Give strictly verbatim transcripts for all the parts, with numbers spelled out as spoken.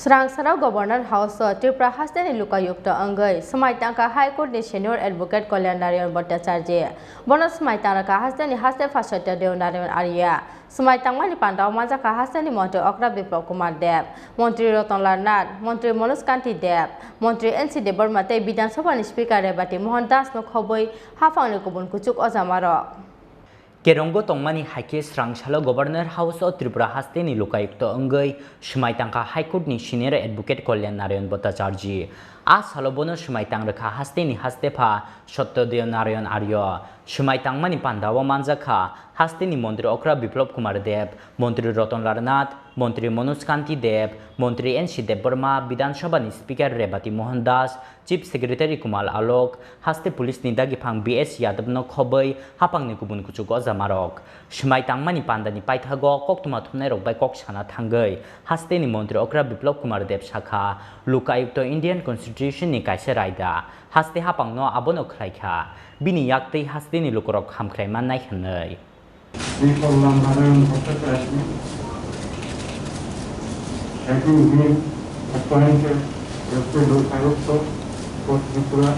Srangsarao Governor House o Tripura hasteni lokayukto wngwi swmai tangkha High Court ni Senior Advocate Kalyan Narayan Bhattacharjee. Bono swmai tangrwkha hasteni haste pha Satyadev Narayan Arya. Swmai tangmani pandao manjakha hasteni Montri Okra Biplab Kumar Deb, Montri Ratan Lal Nath, Montri Manoj Kanti Deb, Montri N C Debbarma tei Bidhan Sabha ni Speaker Rebati Mohan Das no khobwi haphangni kubun kuchuk ojamarok. Kerongo tongmani hai khe srangsalo Governor House o Tripura hasteni lokayukto wngwi swmai tangkha High Court ni Senior Advocate Kalyan Narayan Bhattacharjee. A salo bono swmai tangrwkha hasteni haste pha Satyadev Narayan Arya. Swmai tangmani pandao manjakha hasteni Montri Okra Biplab Kumar Deb, Montri Ratan Lal Nath, Montri Manoj Kanti Deb, Montri N C Debbarma, Bidhan Sabha ni Speaker Rebati Mohan Das, Chief Secretary Kumal Alok, haste police ni dagiphang B S Yadav no khobwi haphangni kubun kuchuk ojamarok. Swmai tangmani pandani paithago koktwma thumnairok bai kok sana thangwi hasteni Montri Okra Biplab Kumar Deb sakha, lokayukto Indian Constitution ni kaisa raida, haste haphangno abono khlaikha, bini yaktwi hasteni lukurok hamkrai mannai hwnwi. Biplab Narayan Bhattacharya, having been appointed as the Lokayukta for Tripura,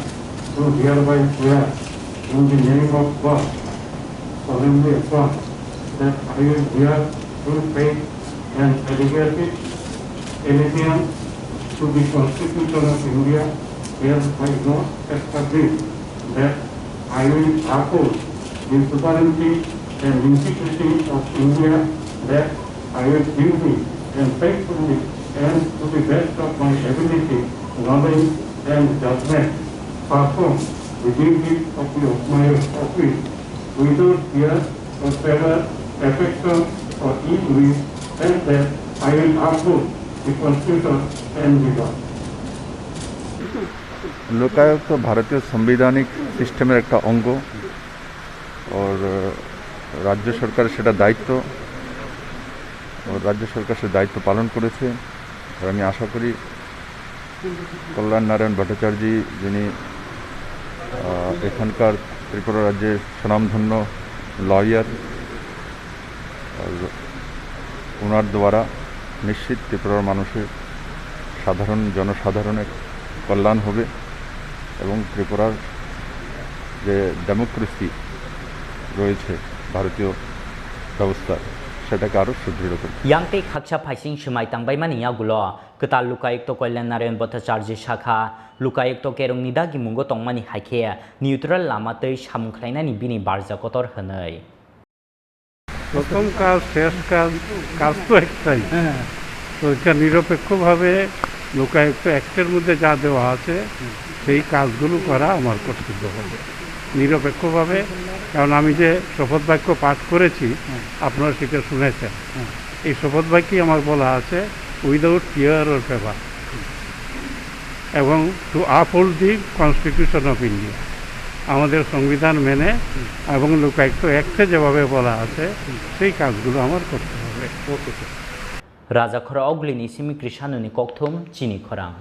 do hereby swear in the name of God, solemnly affirm that I will bear true faith and allegiance, allegiance to the Constitution of India, hereby established, that I will uphold the sovereignty and integrity of India, that I will duly and faithfully and to the best of my ability, knowledge and judgment perform the duties of the, of my office without fear or favor, affection or ill will, and that I will uphold the Constitution and the law. Lokayukta ভারতীয় সাংবিধানিক সিস্টেমের একটা অঙ্গ। ওর, আহ, রাজ্য সরকারের সেটা দায়িত্ব, ওর রাজ্য সরকার সে দায়িত্ব পালন করেছে। আর আমি আশা করি কল্যাণ নারায়ণ ভট্টাচার্য, যিনি, আহ, এখানকার ত্রিপুরা রাজ্যের স্বনামধন্য লয়ার, আর ওনার দ্বারা নিশ্চিত ত্রিপুরার মানুষের সাধারণ জনসাধারণের কল্যাণ হবে এবং ত্রিপুরার যে ডেমোক্রেসি রয়েছে ভারতীয় ব্যবস্থার, সেটাকে আরও সুদৃঢ় করবে। Yang tei khaksa phaising swmai tangbaimani yagulo kwtal lokayukto Kalyan Narayan Bhattacharjee sakha, lokayukto kerongni dagimungo tongmani hai khe neutral lama tei samung khlainani bini barja kotor hwnwi. প্রথম কাজ, শেষ কাজ, কাজ তো একটাই। হ্যাঁ। তো এটা নিরপেক্ষভাবে লোকায়ুক্ত অ্যাক্টের মধ্যে যা দেওয়া আছে, হুম। সেই কাজগুলো করা আমার কর্তব্য হবে নিরপেক্ষভাবে। কারণ আমি যে শপথ বাক্য পাঠ করেছি, হুম। আপনারা সেটা শুনেছেন। হুম। এই শপথ বাক্যেই আমার বলা আছে, "Without fear or favor।" এবং to uphold the Constitution of India, আমাদের সংবিধান মেনে এবং লোকায়ুক্ত অ্যাক্টে যেভাবে বলা আছে, সেই কাজগুলো আমার করতে হবে। ওকে, sir. Rajakhora Ogulini simi Krishanoni kokthum chini khorang.